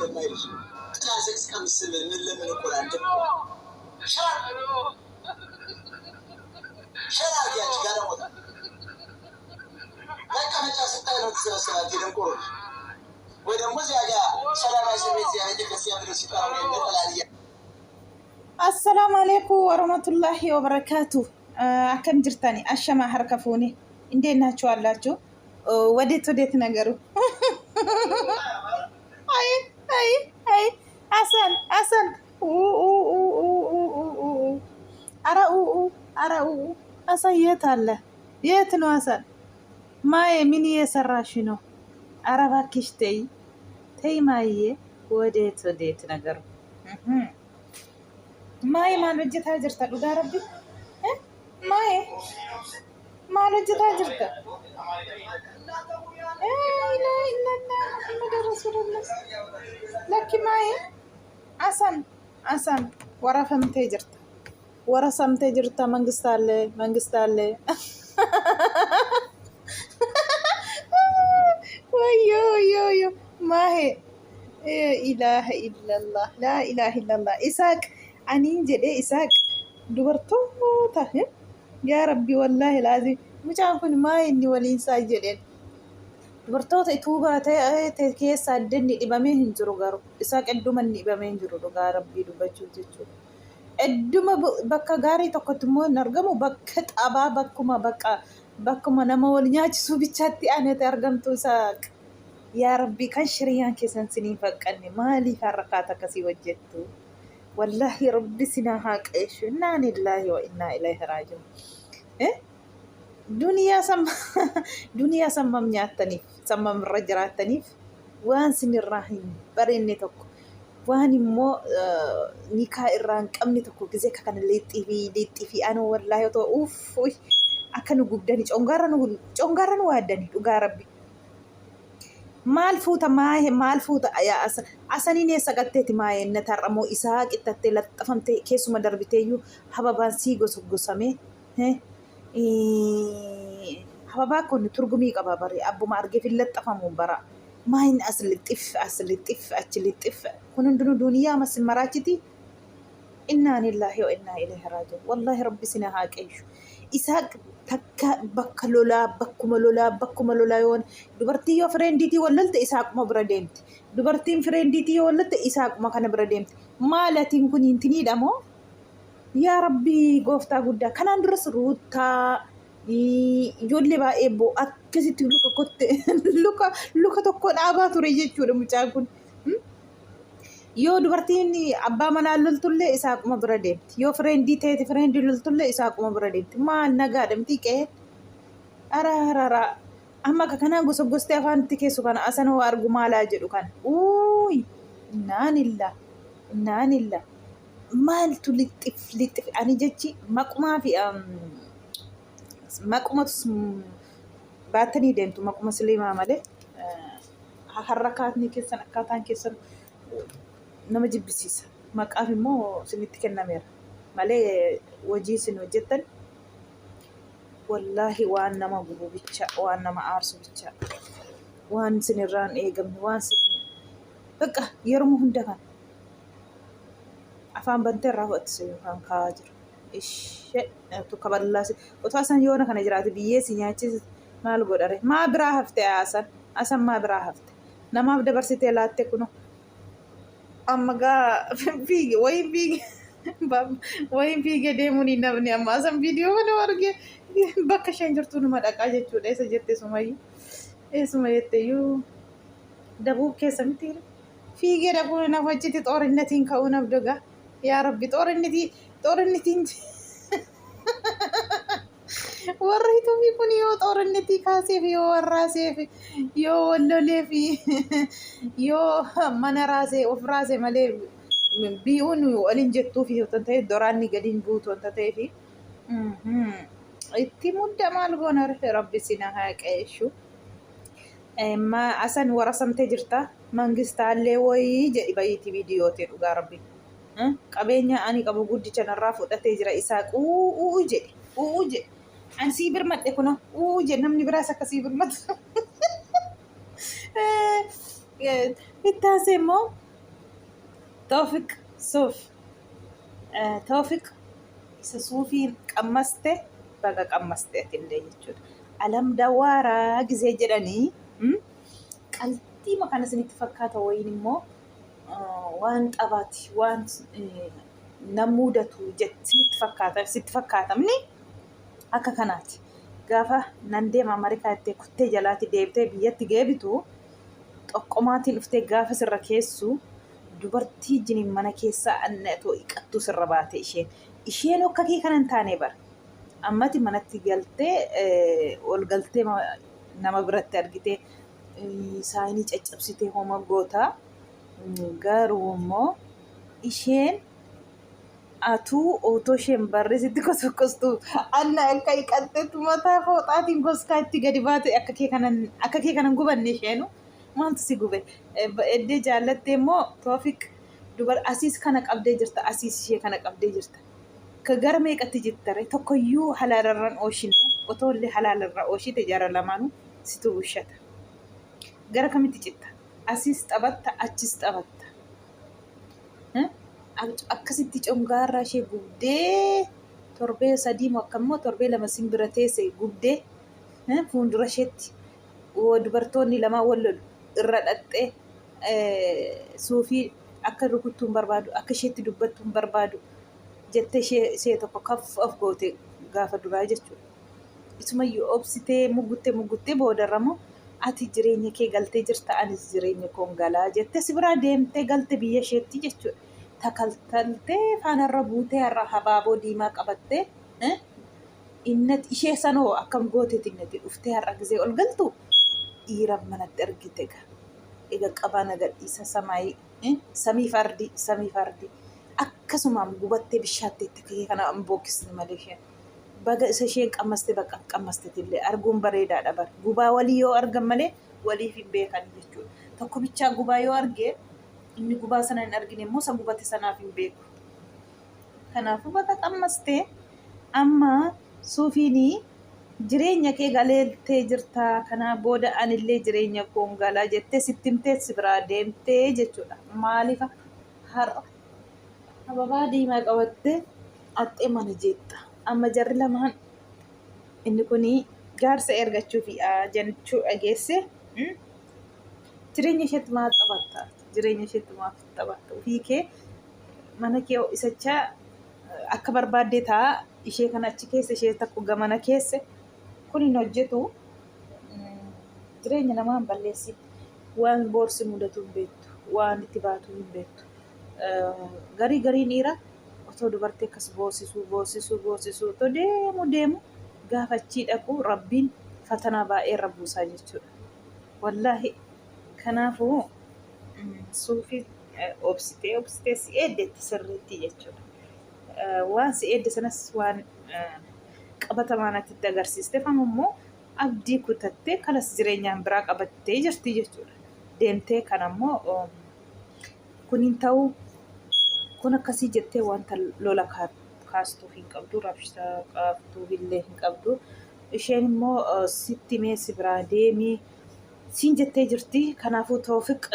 የማይልሽ ጥላ ስቅስቀምስ ምን ለምን እኮ ሸራ አድርጊ አንቺ ጋለሞታ መቀመጫ ስታይ ነው ትሰበሰባት የደንቆሮ ወይ ደግሞ እዚያ ጋር ሰላማዊ ሰልፍ እዚያ ቤተክርስቲያን ብሎ ሲጠራው ነጠላ Assalaamu alaikum warahmatullahi wabarakaatu. Akkam jirtani? Ashamaa harka fuune እንዴት ናችሁ አላችሁ? ወዴት ወዴት ነገሩ? አይ አይ አይ አሰን አሰን አረ አረ አሰን የት አለ? የት ነው አሰን? ማዬ ምን እየሰራሽ ነው? አረ እባክሽ ተይ ተይ ማዬ። ወዴት ወዴት ነገሩ? ማዬ maal hojjetaa jirta dhugaa rabbi? Maaye maal hojjetaa jirta? Laa illallah Muhammad Rasulullah. Lakki maaye asan asan warafamtee jirta. Warasamtee jirta መንግስት አለ መንግስት አለ። ወዮ ወዮ ወዮ ማሄ ኢላሀ ኢለላህ laa ilaaha illallah. Isaaq aniin jedhee Isaaq dubartoota yaa rabbi wallaahi laazim mucaan kun maa inni waliin isaa jedheen dubartoota ituubaa ta'e keessa addanni dhibamee hin jiru garuu Isaaq hedduma inni dhibamee hin jiru dhugaa rabbii dubbachuuf jechuudha. Hedduma bakka gaarii tokkotti immoo hin argamu bakka xabaa bakkuma bakka bakkuma nama wal nyaachisuu bichaatti aanete argamtu Isaaq. Yaa rabbii kan shiriyaan keessan siniin faqqanne maaliif harakaata akkasii hojjettu? Wallaahi rabbi sinaa haa qeeshu. Innaa lillaahi wa innaa ilayhi raaji'uun. Duniyaa samma duniyaa sammam nyaattaniif sammam irra jiraattaniif waan sinirraa hin bareenne tokko waan immoo nikaa irraa hin qabne tokko gisee akka kana lixxii fi lixxii fi anoo wallaahi otoo uff akka nu gubdani congaarra nu waaddani dhugaa rabbi. Maal fuuta maahe maal fuuta yaa asa asaniin eessa galteeti maaye inni tarramoo isaa qixxattee laxxafamtee keessuma darbiteeyyuu hababaan sii gosogosamee hababaa kun turgumii qaba bare abbuma argeef hin laxxafamu bara maayin as lixxif as lixxif achi lixxif kun hundinuu duniyaa mas maraachiti. Innaa lillaahi wa innaa ilayhi raaji'uun. Wallaahi rabbi sina haa qeeshu. Isaaq takka bakka lolaa bakkuma lolaa bakkuma lolaa yoon dubartii yoo friendiitii wallolte isaaquma bira deemti. Dubartiin friendiitii yoo wallolte isaaquma kana bira deemti. Maal atiin kun hintiniidha moo? Yaa rabbii gooftaa guddaa kanaan duras ruuttaa ijoollee baay'ee boo akkasitti luka kotte luka luka tokko dhaabaa ture jechuudha mucaan kun. Yoo dubartiin abbaa manaa loltullee isaaquma bira deemti. Yoo friendii ta'eeti friendii loltullee isaaquma bira deemti. Maal nagaadha miti qe'ee? Ara ara amma akka kanaa gosa gostee afaan itti keessu kana asanoo argu maalaa jedhu kana. Uuyi innaanilla innaanilla maaltu lixxif lixxif ani jechi maqumaa fi maqumatu baattanii deemtu maquma siliimaa malee harrakaatni keessan akkaataan keessan nama jibbisiisa. Maqaaf immoo isinitti kennameera malee hojii isin hojjettan wallaahi waan nama gubu bicha waan nama aarsu bicha waan isin irraa hin eegamne waan isin bakka yeroo hunda kan afaan bantee irraa fudhattise yookaan kaa'aa jiru. Ishee kaballaa otoo asan yoona kana jiraate biyyee si nyaachise maal godhare maa biraa hafte asan asan maa biraa hafte namaaf dabarsitee laatte kuno amma gaa fiige wayiin fiige wayiin fiige deemuun hin namni amma asan viidiyoo kana arge bakka isheen jirtu numa dhaqaa jechuudha eessa jette sumayyuu eessuma jetteyyuu dabuu keessa miti fiigee dhaquu naaf achitti xoorinnatiin ka'uu naaf dogaa yaa rabbi xoorinnitii xoorinnitiin warra hitumii kun yoo xoorinnitii kaaseef yoo warraaseef yoo walloleef yoo mana raasee of raase malee bi'uun waliin jettuuf yoo ta'e doraanni gadiin buutu wanta ta'eef itti mudda maal goona rabbi sina haa qeeshu. Asan warasamtee jirta mangistaallee wayii jedhi bayiitii viidiyootii dhugaa rabbi. Qabeenya ani qabu guddicha narraa fudhatee jira isaaq uu jedhi uu jedhi. Ani sii birmadhe kuno uu jedhi namni biraas akka sii birmatu. Ittaasee immoo Toofiq suuf Toofiq isa suufiin qammaste baga qammaste atillee jechuudha. Alam dawaaraa gisee jedhanii qaltiima kana isinitti fakkaata wayiin immoo waan xabaati waan na muudatu isinitti fakkaata sitti fakkaatamni akka kanaati. Gaafa nan deema Ameerikaa jettee kuttee jalaati deebitee biyyatti geebitu xoqqomaatiin dhuftee gaafa sirra keessu dubartii jiniin mana keessaa annatoo iqattuu sirra baate isheen. Isheen akka kee kana hin taane bara. Ammati manatti galtee ol galtee nama biratti argitee saayinii caccabsitee homa goota. Garuu immoo isheen atuu otoo isheen barree sitti kosokkostuu anna akka hiqattetti mataa fooxaatiin koskaa itti gadi baate akka kee kanan akka kee kanan gubanne isheenu maaltu si gube eddee jaallattee immoo Toofiq dubar asiis kana qabdee jirta asiis ishee kana qabdee jirta ka gara meeqatti jirtare tokkoyyuu halaalarran ooshine otoo illee halaalarra ooshite jara lamaanuu situ bushata gara kamitti citta asiis taphatta achis taphatta. Akkasitti congaarraa ishee gubdee torbee 3 moo akkam immoo torbee 2 simbira teesse gubdee fuuldura isheetti dubartoonni lama wal lolu irra dhaqxee suufii akka rukuttuu hin barbaadu akka isheetti dubbattu hin barbaadu jettee ishee tokko kaf of goote gaafa duraa jechuudha. Isumayyuu obsitee mugguttee mugguttee boodarra immoo ati jireenya kee galtee jirta anis jireenya koon galaa jettee si biraa deemtee galte biyya isheetti jechuudha. Takaltaltee faanarra buutee har'a habaaboo diimaa qabattee innati ishee sanoo akkam gooteeti innati dhuftee har'a gizee ol galtu dhiira manatti argite egaa. Egaa qabaa na gadhiisa samaayii samii fardii samii fardii akkasumaan gubattee bishaatteetti kee kana hin bookkisne malee isheen. Baga isa isheen qammaste bakka qammastetillee arguun bareedaadha bar. Gubaa walii yoo argan malee waliif hin beekan jechuudha. Tokko bichaa gubaa yoo arge inni gubaa sana hin argine immoo isa gubate sanaaf hin beeku. Kanaafuu baga qammaste amma suufiin jireenya kee galeeltee jirta kanaa booda anillee jireenya koon galaa jettee sitti himtee si biraa deemtee jechuudha. Maaliif har'a Ababaa diimaa qabattee axxee mana jeetta. Amma jarri lamaan inni kun jaarsa ergachuufi jechuu dhageesse. Jireenya isheetti maal taphatta? Jireenya isheetti maal taphatta? Ofii kee mana kee ho'isachaa akka barbaaddee ta'a. Ishee kana achi keessa ishee tokko gamana keessa kun hin hojjetu. Jireenya namaa hin balleessin. Waan boorsi mudatu hin beektu. Waan itti baatu hin beektu. Garii gariin dhiira otoo dubartii akkas boosisuu boosisuu boosisuu otoo deemu deemu gaafa achii dhaqu rabbiin fatanaa baay'ee irra buusaa jechuudha. Wallaahi kanaafuu suufii obsitee obsitee si eeddetti sirriitti jechuudha. Waan si eedde sanas waan qabatamaa natti itti agarsiiste famu immoo abdii kutattee kalas jireenyaan biraa qabattee jirti jechuudha. Deemtee kanammoo Kun hin ta'u, kun akkasii jettee wanta lola kaastuuf hin qabdu, rabsha kaaftuuf illee hin qabdu. Isheen immoo sitti himee si biraa deemi siin jettee jirti. Kanaafuu Toofiq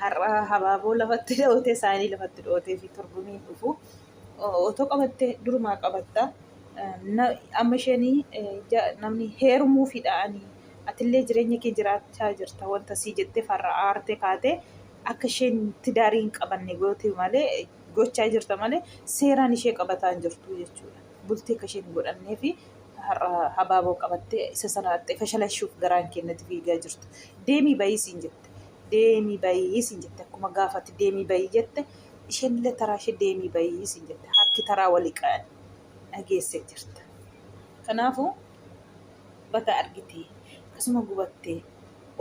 har'a habaaboo lafatti dhootee saayinii lafatti dhootee fi turgumiin dhufu otoo qabattee durumaa qabatta. Amma isheen namni heerumuufidha ani Atillee jireenya kee jiraachaa jirta wanta sii jettee farra aartee kaatee akka isheen tidaarii hin qabanne goote malee gochaa jirta malee seeraan ishee qabataa hin jirtu jechuudha. Bultii akka isheen hin godhannee fi har'a habaaboo qabattee isa sana dhaqxee fashalashuuf garaan kennati fiigaa jirtu. Deemii bayii siin jette. Deemii bayii siin jette akkuma gaafati deemii bayii jette isheen illee taraa ishee deemii bayii siin jette. Harki taraa walii dhageessee jirta. Kanaafuu baga argite akkasuma gubatte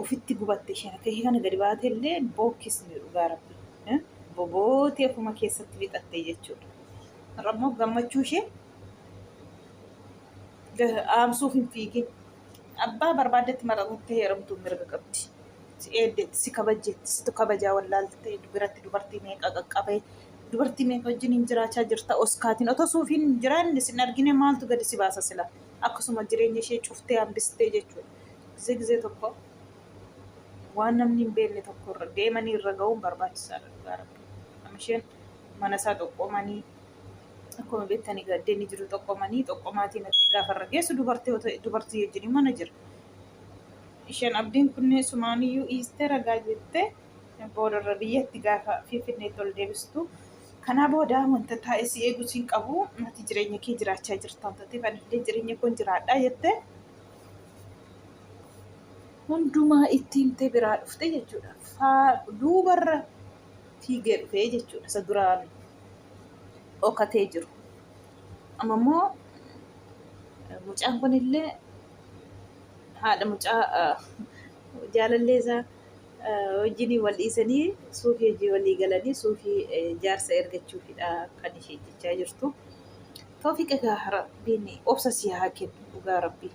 ofitti gubatte isheen akka ishee kana gadi baate illee bookkisni dhugaa rabbi bobootee ofuma keessatti fixatte jechuudha. Har'a immoo gammachuu ishee aamsuuf hin fiigin. Abbaa barbaaddetti maratattee heerumtuun mirga qabdi. Si eeddeetti, si kabajjeetti, situ kabajaa wallaaltee biratti dubartii meeqa qaqqabee dubartii meeqa wajjin hin jiraachaa jirta oskaatiin otoo suufiin hin jiraanne sin argine maaltu gadi si baasa sila. Akkasuma jireenya ishee cuftee hambistee jechuudha. Gizee gizee tokko Waan namni hin beekne tokko irra deemanii irra ga'uun barbaachisaadha dhugaa rabbi. Amma isheen mana isaa xoqqomanii akkuma beektanii gaddeen jiru xoqqomanii xoqqomaatiin natti gaafa irra geessu dubartii dubartii wajjin mana jira. Isheen abdiin kunneen sumaaniyyuu dhiistee ragaa jettee boodarra biyyatti gaafa Finfinneetti ol deebistu. Kanaa booda wanta taa'ee si eegu siin qabu, ati jireenya kee jiraachaa jirta wanta ta'eef anillee jireenya koon jiraadhaa jettee hundumaa itti himtee biraa dhufte jechuudha. Faa duubarra fiigee dhufee jechuudha isa duraan dhokatee jiru. Amma immoo mucaan kunillee haadha mucaa jaalallee isaa wajjin wal dhiisanii suufii hojii walii galanii suufii jaarsa ergachuufidha kan ishee jechaa jirtu. Toofiq egaa Rabbiin obsa si haa kennu dhugaa Rabbii.